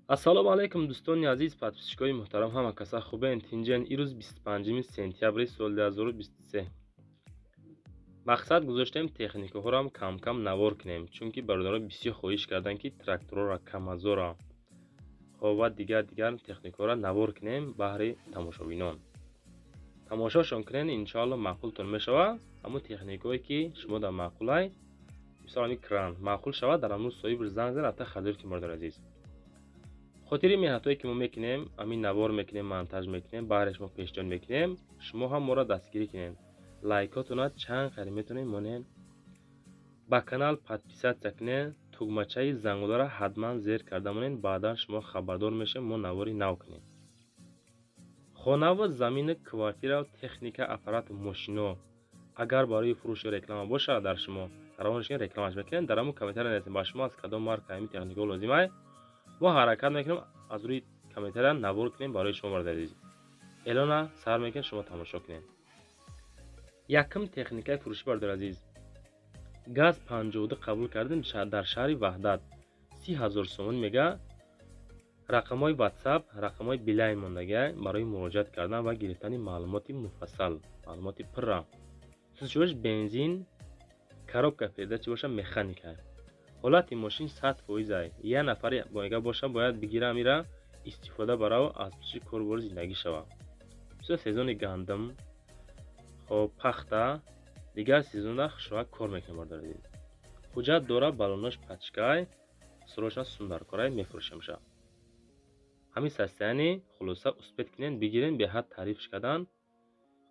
Ассалому алайкум, дӯстони азиз, подписчикои муҳтарам, ҳама каса хубен, тинҷен. Ирӯз 25 сентябри соли 2023. Мақсад гузоштем техникаҳоро кам-кам навор кунем, чунки бародарон бисёр хоҳиш карданд, ки тракторҳоро, камазоро ва дигар техникаҳоро навор кунем баҳри тамошобинон. Тамошошон кунен, иншоалло маъқултон мешавад. Ҳамон техникаҳое ки шумо дар маъқулай, мисол ҳамин кран маъқул шавад, дар ҳамон соҳиб занг зан, рафта харидорӣ кунем, бародари азиз. Хотири меҳнатҳое ки мо мекунем, ҳамин навор мекунем, монтаж мекунем, баҳри шумо пешниҳод мекунем, шумо ҳам моро дастгирӣ кунед. Лайкотона чанд қадр метавонед монед, ба канал подписаться кунед, тугмачаи зангуларо ҳатман зер карда монед, баъдан шумо хабардор мешавед, мо навори нав кунем. Хонаву замину квартира, техника, аппарату мошино агар барои фурӯшу реклама бошад, дар шумо равонаш рекламаш мекунем, дар ҳамон комментария нависем ба шумо аз кадом марка ҳамин техникаҳо лозим ай. Мо ҳаракат мекунем аз рӯи комментария навор кунем барои шумо, бародари азиз. Эълона сар мекунем, шумо тамошо кунед. Якум техникаи фурӯшӣ, бародари азиз, газ 52 қабул кардем дар шаҳри Ваҳдат, 30 000 сомон мега. Рақамҳои WhatsApp, рақамҳои Билайн мондагиа барои муроҷиат кардан ва гирифтани маълумоти муфассал, маълумоти пурра. Сӯзишвориш бензин, коробка передачи боша механика. Ҳолати мошин 100% ай. Як нафари бояга боша, бояд бигира амира истифода барав, аз пушти корбори зиндагӣ шава. Бисёр сезони гандум, хоб пахта, дигар сезонда хушроҳат кор мекунем, бародари азиз. Ҳуҷҷат дора, балонош пачкай, срочно сундаркорай мефурӯшемша. Ҳамин состояние хулоса успеть кунен, бигирен, беҳад таърифш кардан,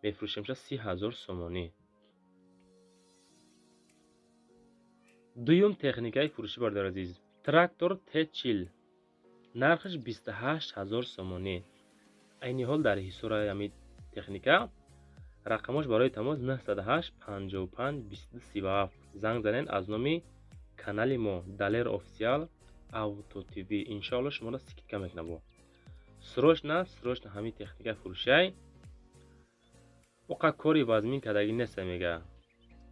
мефурӯшемша 30 000 сомонӣ. Дуюм техникаи фурӯшӣ, бародари азиз, трактор Т40, нархаш 28 000 сомонӣ. Айни ҳол дар ҳисораи ҳамин техника. Рақамош барои тамос 908 55 22 37. Занг занен аз номи канали мо Далер Официал Авто ТВ. Иншоалло шуморо скидка мекунам. Бо срочно, срочно ҳамин техника фурӯшиай. Оқа кори вазмин кардагӣ неста, мега.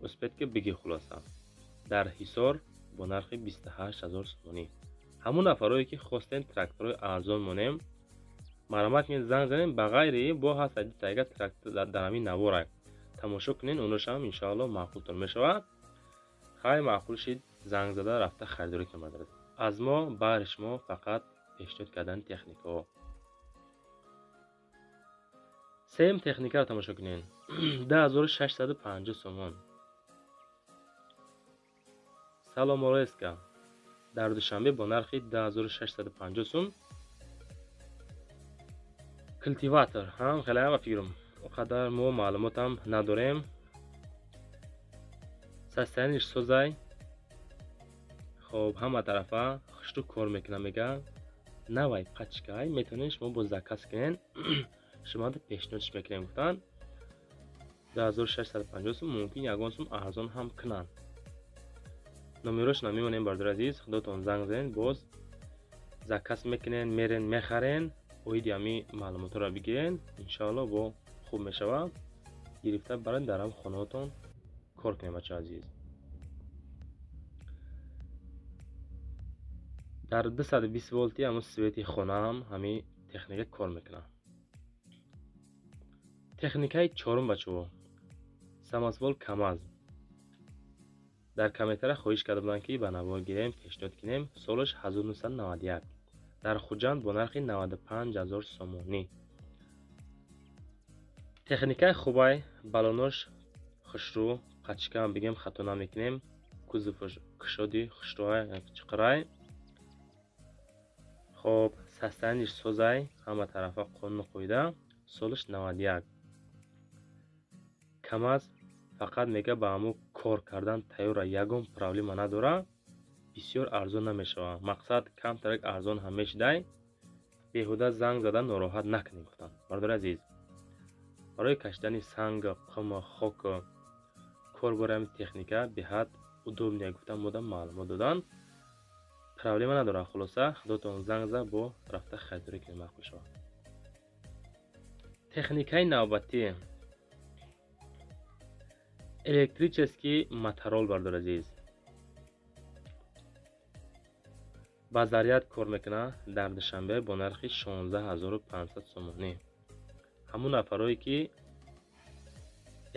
Успеть ки бигир хулоса. Дар Ҳисор бо нархи 28 000 сомонӣ. Ҳамон нафарое ки хостем тракторҳои арзон монем, марҳамат кунед, занг занем. Ба ғайри бо ҳаст ду тайга трактор дар ҳамин наворай. Тамошо кунед, оношам иншоалло маъқултон мешавад. Хай маъқул шид, занг зада рафта харидорӣ кунед, бародари азиз. Аз мо баҳри шумо фақат пешниҳод кардани техникаҳо. Сеюм техникаро тамошо кунед. 10650 сомон. Саломореска дар Душанбе бо нархи 10650 сум. Культиватор ҳам хеле ба фикрам, он қадар мо маълумотам надорем. Состояниш созай, хоб ҳама тарафа хушрӯ кор мекунам, мега. Навай пачкай, метавонед шумо бо заказ кунед, шуморо пешниҳодш мекунем, гуфтанд. 10650 сум, мумкин ягон сум арзон ҳам кунанд. Номерошона мемонем, бародари азиз, худотон занг занед, боз заказ мекунен, мерен, мехарен, оиди ҳамин маълумотҳоро бигирен, иншоалло бо хуб мешавад. Гирифта баред, дар ҳам хонаҳотон кор кунед, бачаҳо азиз. Дар 220 волти ҳамон свети хонаам ҳамин техника кор мекунад. Техникаи чорум, бачаҳо, самосвал КамАЗ. Дар комментария хоҳиш карда буданд, ки ба навор гирем, пешниҳод кунем. Солаш 1991, дар Хуҷанд бо нархи 95 000 сомонӣ. Техникаи хубай, балонош хушрӯ, пачкам бигем хато намекунем, кузоваш кушоди хушрӯай, чиқирай. Хоб состояниш созай, ҳама тарафа қонуну қоида. Солаш 91. КамАЗ фақат мега ба ҳамон кор кардан тайёра, ягон проблема надора, бисёр арзон намешавад. Мақсад камтарак арзон ҳам мешидай, беҳуда занг зада нороҳат накунед, гуфтанд. Бародари азиз, барои кашидани санг, қум, хок кор бори ҳамин техника беҳад удобния, гуфтан модам маълумот додан. Проблема надорад, хулоса худотон занг зад, бо рафта харидорӣ кунед, маъқул шавад. Техникаи навбатӣ электрический мотороллер, бародари азиз. Ба заряд кор мекунад дар Душанбе бо нархи 16500 сомонӣ. Ҳамун нафарое ки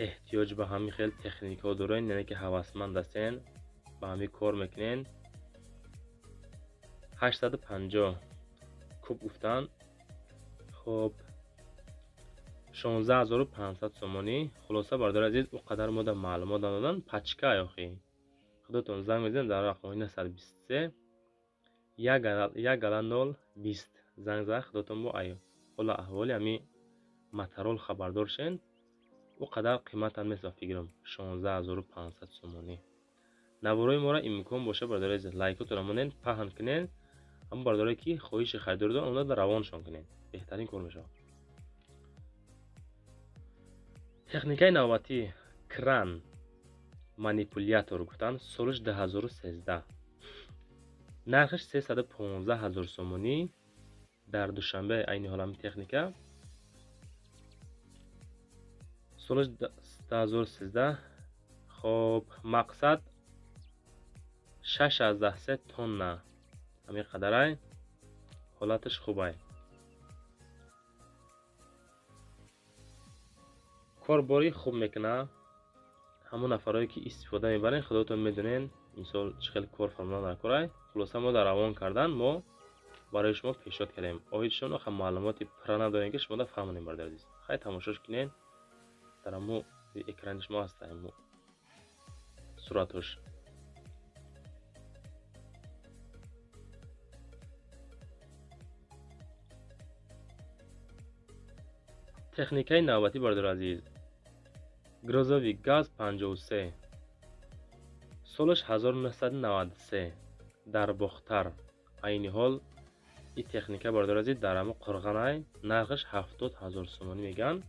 эҳтиёҷ ба ҳамин хел техникаҳо дорен, яъне ки ҳавасманд ҳастен, ба ҳамин кор мекунен. 850 куб гуфтан. Хоб 16500 сомонӣ. Хулоса бародари азиз, о қадар мода маълумот надодан, пачка охи. Худотон занг мезанед дар рақами 923 1 0 20 занг зада худотон бо ай ҳола аҳволи ҳами моторол хабардор шен. О қадар қиматам нест ба фикрам 16500 сомонӣ. Наворои моро имкон боша бародари азиз лайкотонро монед, паҳн кунед. Ҳамон бародарое ки хоҳиши харидорӣ доранд, онҳоро равоншон кунед. Беҳтарин кор мешавад. Техникаи навбатӣ кран манипулятор гуфтан, солиш 2013, нархиш 315 000 сомонӣ дар Душанбе. Айни ҳол ҳамин техника солиш 2013. Хоб, мақсад 6,3 тонна, ҳамин қадарай. Ҳолаташ хубай, корборӣ хуб мекунад. Ҳамон нафарое ки истифода мебарен, худотон медонен, мисол чӣ хел кор фармудан дар корай. Хулоса, мо дар равон кардан мо барои шумо пешниҳод кардем. Оидшон оха маълумоти пурра надорем, ки шумо да фаҳмонем, бародари азиз. Хай, тамошош кунен, дар ҳамо экрани шумо ҳаста ҳамо суратҳош. Техникаи навбатӣ, бародари азиз, грузовик ГАЗ 53, солаш 1993, дар Бохтар. Айни ҳол ин техника, бародари азиз, дар ҳамо Қурғанай, нархаш 70 000 сомонӣ мегӯянд.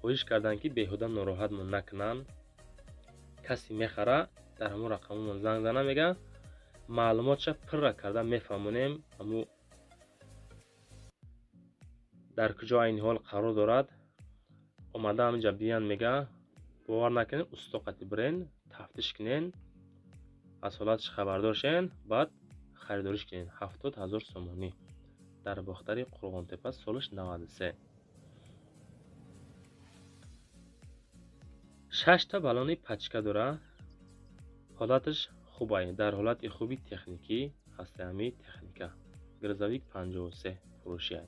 Хоҳиш карданд, ки беҳуда нороҳатмон накунанд. Касе мехара, дар ҳамон рақамомон занг зана, мега, маълумотша пурра карда мефаҳмонем. Ҳамун дар куҷо айни ҳол қарор дорад, омада ҳаминҷа биян, мега. Бовар накунед, усто қати бирен, тафтиш кунен, аз ҳолаташ хабардор шен, баъд харидориш кунед. 70 000 сомонӣ дар Бохтари Қурғонтепа, солаш 93. Шашта баллони пачка дора, ҳолаташ хубай, дар ҳолати хуби техникӣ ҳаста ҳами техника. Грузовик 53 фурӯшиай.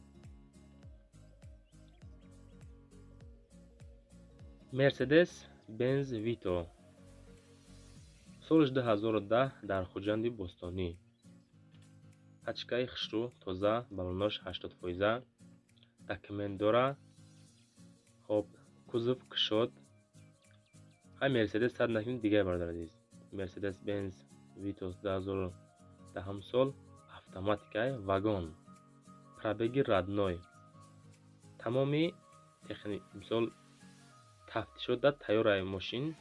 Мерседес Бенз Вито, солаш 2010, дар Хуҷанди Бостонӣ. Пачкаи хушрӯ, тоза, баллонош 80%, документ дора. Хоб, кузов кушод. Ҳай, Мерседес сад накунед дигар, бародари азиз. Мерседес Бенз Вито 2010 сол, автоматикай, вагон, пробеги родной, тамоми мисол тафтишот да тайёраи мошин.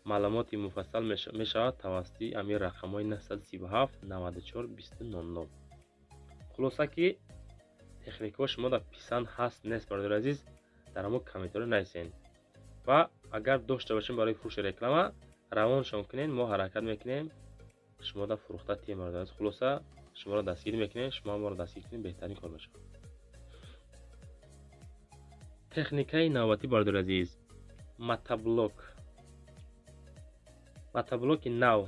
Маълумоти муфассал мешавад тавассути ҳамин рақамҳои 937 94 20 00. Хулоса ки техникаҳо шумо дар писанд ҳаст, нест, бародари азиз, дар ҳамон комментариё нависен ва агар дошта бошем барои фурӯши реклама равоншон кунен, мо ҳаракат мекунем, шумо да фурӯхта тием, бародари азиз. Хулоса, шуморо дастгирӣ мекунем, шумо моро дастгир кунед, беҳтарин кор мешавад. Техникаи навбатӣ, бародари азиз, мотоблок. Мотоблоки нав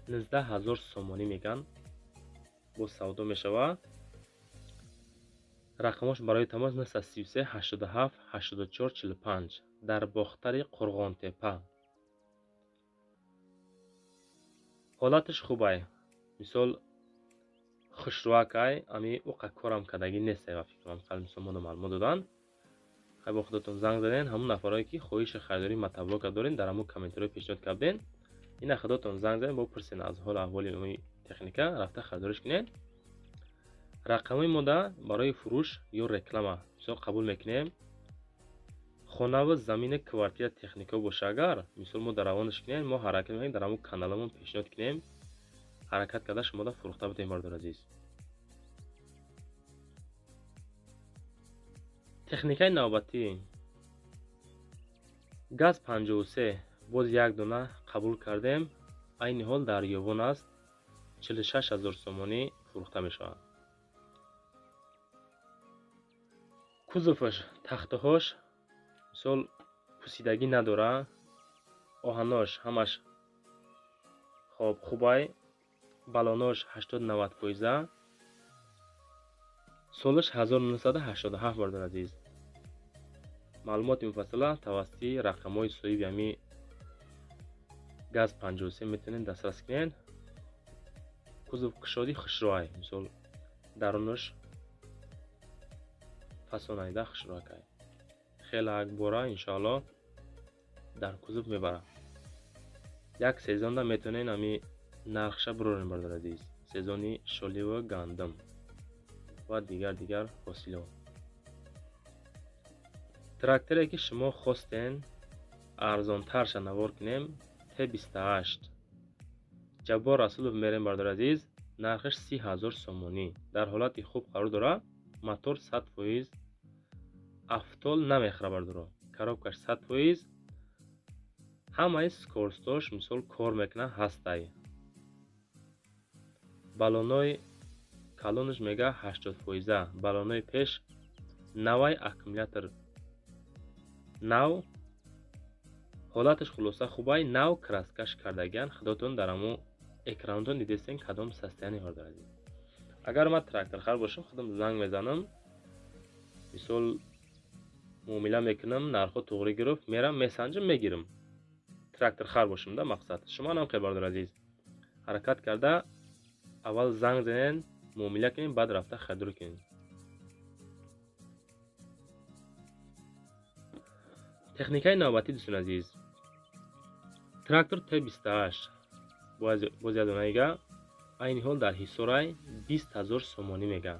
19 000 сомонӣ мегӯянд, боз савдо мешавад. Рақамош барои тамос 933 87 84 45, дар Бохтари Қурғонтепа. Ҳолаташ хубай, мисол хушрӯакай, ами уқа корам кардагӣ нестай ба фикрам, мисол моно маълумот доданд. Хай, бо худотон занг занед. Ҳамон нафарое ки хоҳиши харидории мотоблока доред, дар ҳамон комментариҳо пешниҳод кардем, ина худотон занг занед, бо пурсен аз ҳолу аҳволи техника, рафта харидориш кунед. Рақамҳои мода барои фурӯш ё реклама мисол қабул мекунем. Хонаву замини квартира техника боша, агар мисол мо дар равонаш кунем, мо ҳаракат мекунем, дар ҳамон каналамон пешниҳод кунем, ҳаракат карда шумода фурӯхта будем, бародари азиз. Техникаи навбатӣ ГАЗ 53, боз як дона қабул кардем, айни ҳол дар Ёвон аст. 46 000 сомонӣ фурӯхта мешавад. Кузоваш, тахтаҳош мисол пусидагӣ надора, оҳанош ҳамаш хоб хубай, балонош 80-90%, солаш 1987 бародар азиз. Маълумоти муфассала тавассути рақамҳои соҳиби ҳами газ 53 метавонед дастрас кунед. Кузов кушоди хушроай, мисол дарунаш фасонайда хушроакай. Хеле акбора иншоалло дар кузов мебарад. Як сезонда метавонед ҳами нархша бурорем бародар азиз. Сезони шоливу гандум ва дигар ҳосилот. Тракторе ки шумо хостен арзонтарша навор кунем Т28 Ҷаббор Расулов мерем бародар азиз. Нархаш 30 000 сомонӣ. Дар ҳолати хуб қарор дорад. Мотор 100%, автол намехӯра бародаро. Коробкаш 100%, ҳамаи скорстош мисол кор мекунад ҳастай. Балонои калонаш мега 80%, балонои пеш навай, аккумулятор нав, ҳолаташ хулоса хубай, нав краскаш кардагиан. Худотон дар ҳамо экранотон дидестен кадом состояние бародар азиз. Агар ман тракторхар бошам, худам занг мезанам, мисол муомила мекунам, нархҳо туғри гирифт, мерам месанҷам, мегирам. Тракторхар бошам да мақсад. Шумо ҳам хел бародар азиз, ҳаракат карда аввал занг занен, муомила кунем, баъд рафта харидорӣ кунем. Техникаи навбатӣ дӯстони азиз, трактор Т28 боз ядонаига айни ҳол дар Ҳисорай 20 000 сомонӣ мега.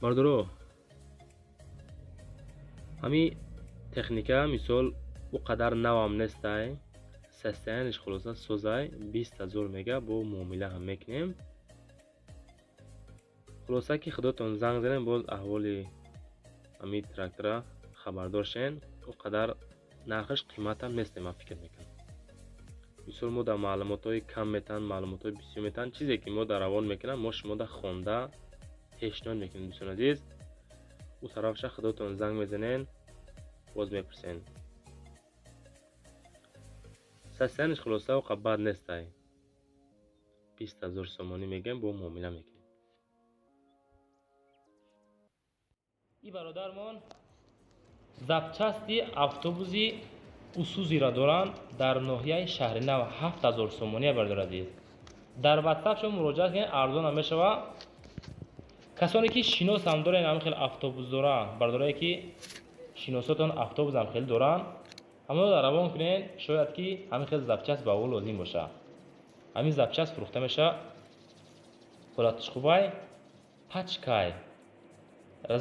Бародаро, ҳами техника мисол ӯ қадар навам нестай, состояниш хулоса созай, 20 000 мега, бо муомила ҳам мекунем. Хулоса ки худотон занг занем, боз аҳволи ҳами трактора хабардор шен. Ӯ қадар нархаш қиматам нест, ман фикр мекунам. Мисол мо дар маълумотҳои кам метаҳанд, маълумотҳои бисёр метаҳанд. Чизе ки мо дар равон мекунам, мо шумо дар хонда пешниҳод мекунем дӯстони азиз. Ӯ тарафша худотон занг мезанен, боз мепурсен. Состояниш хулоса оқа бад нестай. 20 000 сомонӣ мегӯем, бо муомила мекунем. И бародармон запчасти автобуси Усузиро доранд дар ноҳияи Шаҳринав 7000 сомонӣ бародар азиз. Дар WhatsApp шумо муроҷиат кунед, арзон ҳам мешавад. Касоне ки шинос ҳам доранд ҳамин хел автобус доранд, бародарое ки шиносотон автобус ҳам хеле доранд, ҳамонро дар равон кунед, шояд ки ҳамин хел запчаст ба ӯ лозим бошад. Ҳамин запчаст фурӯхта мешавад. Ҳолатиш хубай, пачкай.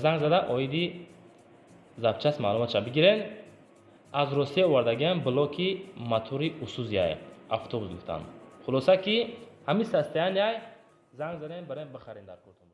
Занг зада оиди запчаст маълумотша бигирен. Аз Русия овардагиам блоки мотори Усузияй автобус гуфтанд. Хулоса ки ҳамин состоянияй занг занем, барем бихарем дар кортон.